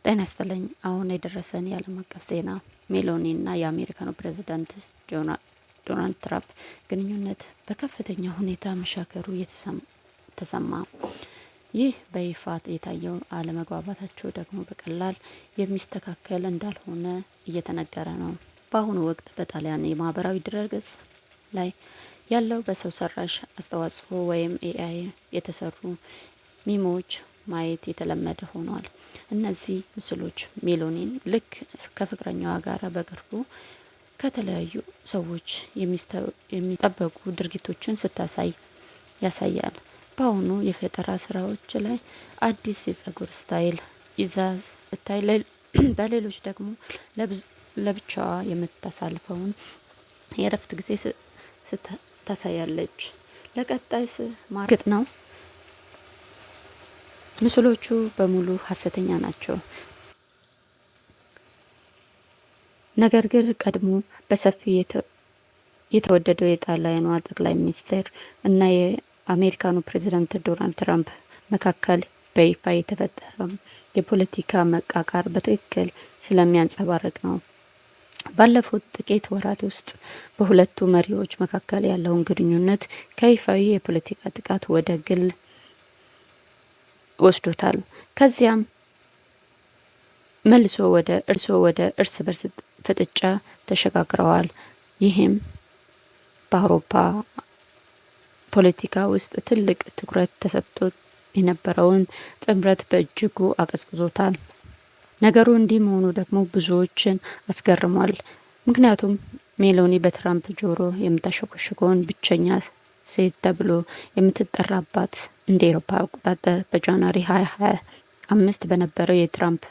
ጤና ይስጥልኝ። አሁን የደረሰን የዓለም አቀፍ ዜና፣ ሜሎኒና የአሜሪካኑ ፕሬዝዳንት ዶናልድ ትራምፕ ግንኙነት በከፍተኛ ሁኔታ መሻከሩ ተሰማ። ይህ በይፋ የታየው አለመግባባታቸው ደግሞ በቀላል የሚስተካከል እንዳልሆነ እየተነገረ ነው። በአሁኑ ወቅት በጣሊያን የማህበራዊ ድረገጽ ላይ ያለው በሰው ሰራሽ አስተዋጽኦ ወይም AI የተሰሩ ሚሞች ማየት የተለመደ ሆኗል። እነዚህ ምስሎች ሜሎኒን ልክ ከፍቅረኛዋ ጋር በቅርቡ ከተለያዩ ሰዎች የሚጠበቁ ድርጊቶችን ስታሳይ ያሳያል። በአሁኑ የፈጠራ ስራዎች ላይ አዲስ የጸጉር style ይዛ ስታይ፣ በሌሎች ደግሞ ለብቻዋ የምታሳልፈውን የእረፍት ጊዜ ታሳያለች። ለቀጣይ እርግጥ ነው ምስሎቹ በሙሉ ሀሰተኛ ናቸው። ነገር ግን ቀድሞ በሰፊው የተወደደው የጣሊያኗ ጠቅላይ ሚኒስትር እና የአሜሪካኑ ፕሬዚዳንት ዶናልድ ትራምፕ መካከል በይፋ የተፈጠረው የፖለቲካ መቃቃር በትክክል ስለሚያንጸባርቅ ነው። ባለፉት ጥቂት ወራት ውስጥ በሁለቱ መሪዎች መካከል ያለውን ግንኙነት ከይፋዊ የፖለቲካ ጥቃት ወደ ግል ወስዶታል። ከዚያም መልሶ ወደ እርስ በርስ ፍጥጫ ተሸጋግረዋል። ይህም በአውሮፓ ፖለቲካ ውስጥ ትልቅ ትኩረት ተሰጥቶ የነበረውን ጥምረት በእጅጉ አቀዝቅዞታል። ነገሩ እንዲህ መሆኑ ደግሞ ብዙዎችን አስገርሟል። ምክንያቱም ሜሎኒ በትራምፕ ጆሮ የምታሾከሹከውን ብቸኛ ሴት ተብሎ የምትጠራባት እንደ ኤሮፓ አቆጣጠር በ January 2025 በነበረው የትራምፕ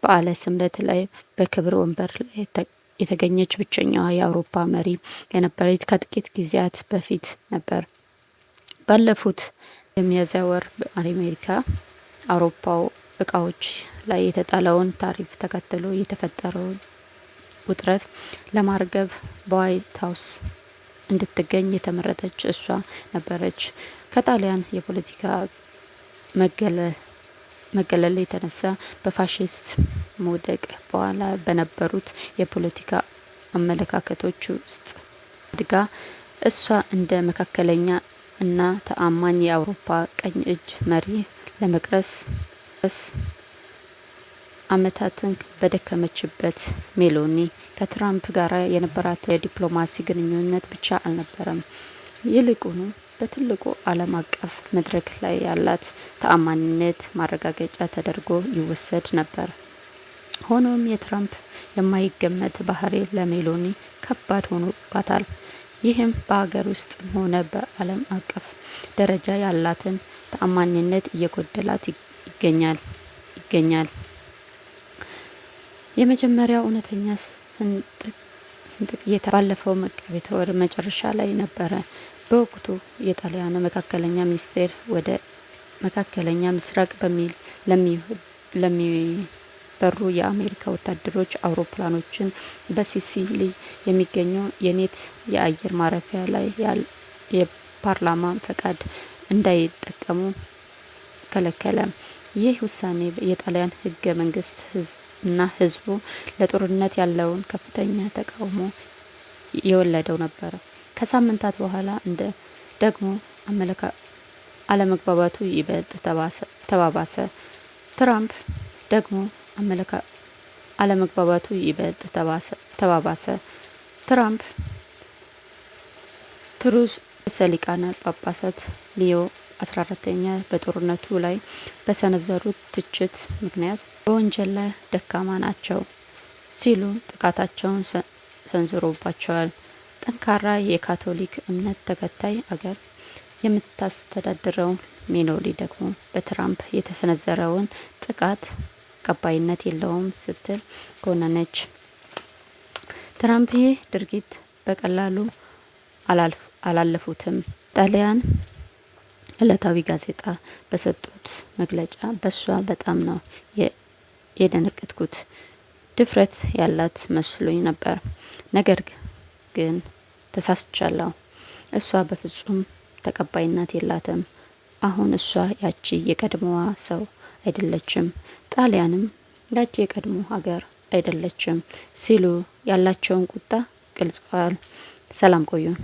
በዓለ ሲመት ላይ በክብር ወንበር ላይ የተገኘች ብቸኛዋ የአውሮፓ መሪ የነበረች ከጥቂት ጊዜያት በፊት ነበር። ባለፉት የሚያዝያ ወር በአሜሪካ አውሮፓው እቃዎች ላይ የተጣለውን ታሪፍ ተከትሎ የተፈጠረውን ውጥረት ለማርገብ በዋይት ሀውስ እንድትገኝ የተመረጠች እሷ ነበረች። ከጣሊያን የፖለቲካ መገለል የተነሳ በፋሽስት መውደቅ በኋላ በነበሩት የፖለቲካ አመለካከቶች ውስጥ አድጋ፣ እሷ እንደ መካከለኛ እና ተአማኝ የአውሮፓ ቀኝ እጅ መሪ ለመቅረጽ አመታትን በደከመችበት፣ ሜሎኒ ከትራምፕ ጋር የነበራት የዲፕሎማሲ ግንኙነት ብቻ አልነበረም። ይልቁኑ በትልቁ ዓለም አቀፍ መድረክ ላይ ያላት ተአማኒነት ማረጋገጫ ተደርጎ ይወሰድ ነበር። ሆኖም የትራምፕ የማይገመት ባህሪ ለሜሎኒ ከባድ ሆኖባታል። ይህም በሀገር ውስጥም ሆነ በዓለም አቀፍ ደረጃ ያላትን ተአማኒነት እየጎደላት ይገኛል። የመጀመሪያው እውነተኛ ስንጥቅ ባለፈው መጋቢት ወር መጨረሻ ላይ ነበረ። በወቅቱ የጣሊያን መከላከያ ሚኒስቴር ወደ መካከለኛ ምስራቅ ለሚበሩ የአሜሪካ ወታደራዊ አውሮፕላኖችን በሲሲሊ የሚገኘው የኔት የአየር ማረፊያ ላይ የፓርላማ ፈቃድ እንዳይጠቀሙ ከለከለ። ይህ ውሳኔ የጣሊያን ህገ መንግስት እና ህዝቡ ለጦርነት ያለውን ከፍተኛ ተቃውሞ የወለደው ነበር። ከሳምንታት በኋላ ደግሞ አለመግባባቱ ይበልጥ ተባባሰ። ትራምፕ ደግሞ አለመግባባቱ ይበልጥ ተባባሰ። ትራምፕ ትሩዝ ርዕሰ ሊቃነ ጳጳሳት ሊዮ 14ኛ በጦርነቱ ላይ በሰነዘሩት ትችት ምክንያት በወንጀል ላይ ደካማ ናቸው ሲሉ ጥቃታቸውን ሰንዝሮባቸዋል። ጠንካራ የካቶሊክ እምነት ተከታይ አገር የምታስተዳድረው ሜሎኒ ደግሞ በትራምፕ የተሰነዘረውን ጥቃት ተቀባይነት የለውም ስትል ኮነነች። ትራምፕ ይህ ድርጊት በቀላሉ አላለፉትም። ጣሊያን ዕለታዊ ጋዜጣ በሰጡት መግለጫ በሷ በጣም ነው የደነገጥኩት። ድፍረት ያላት መስሎኝ ነበር፣ ነገር ግን ተሳስቻለሁ። እሷ በፍጹም ተቀባይነት የላትም። አሁን እሷ ያቺ የቀድሞዋ ሰው አይደለችም። ጣሊያንም ያቺ የቀድሞ ሀገር አይደለችም ሲሉ ያላቸውን ቁጣ ገልጸዋል። ሰላም ቆዩን።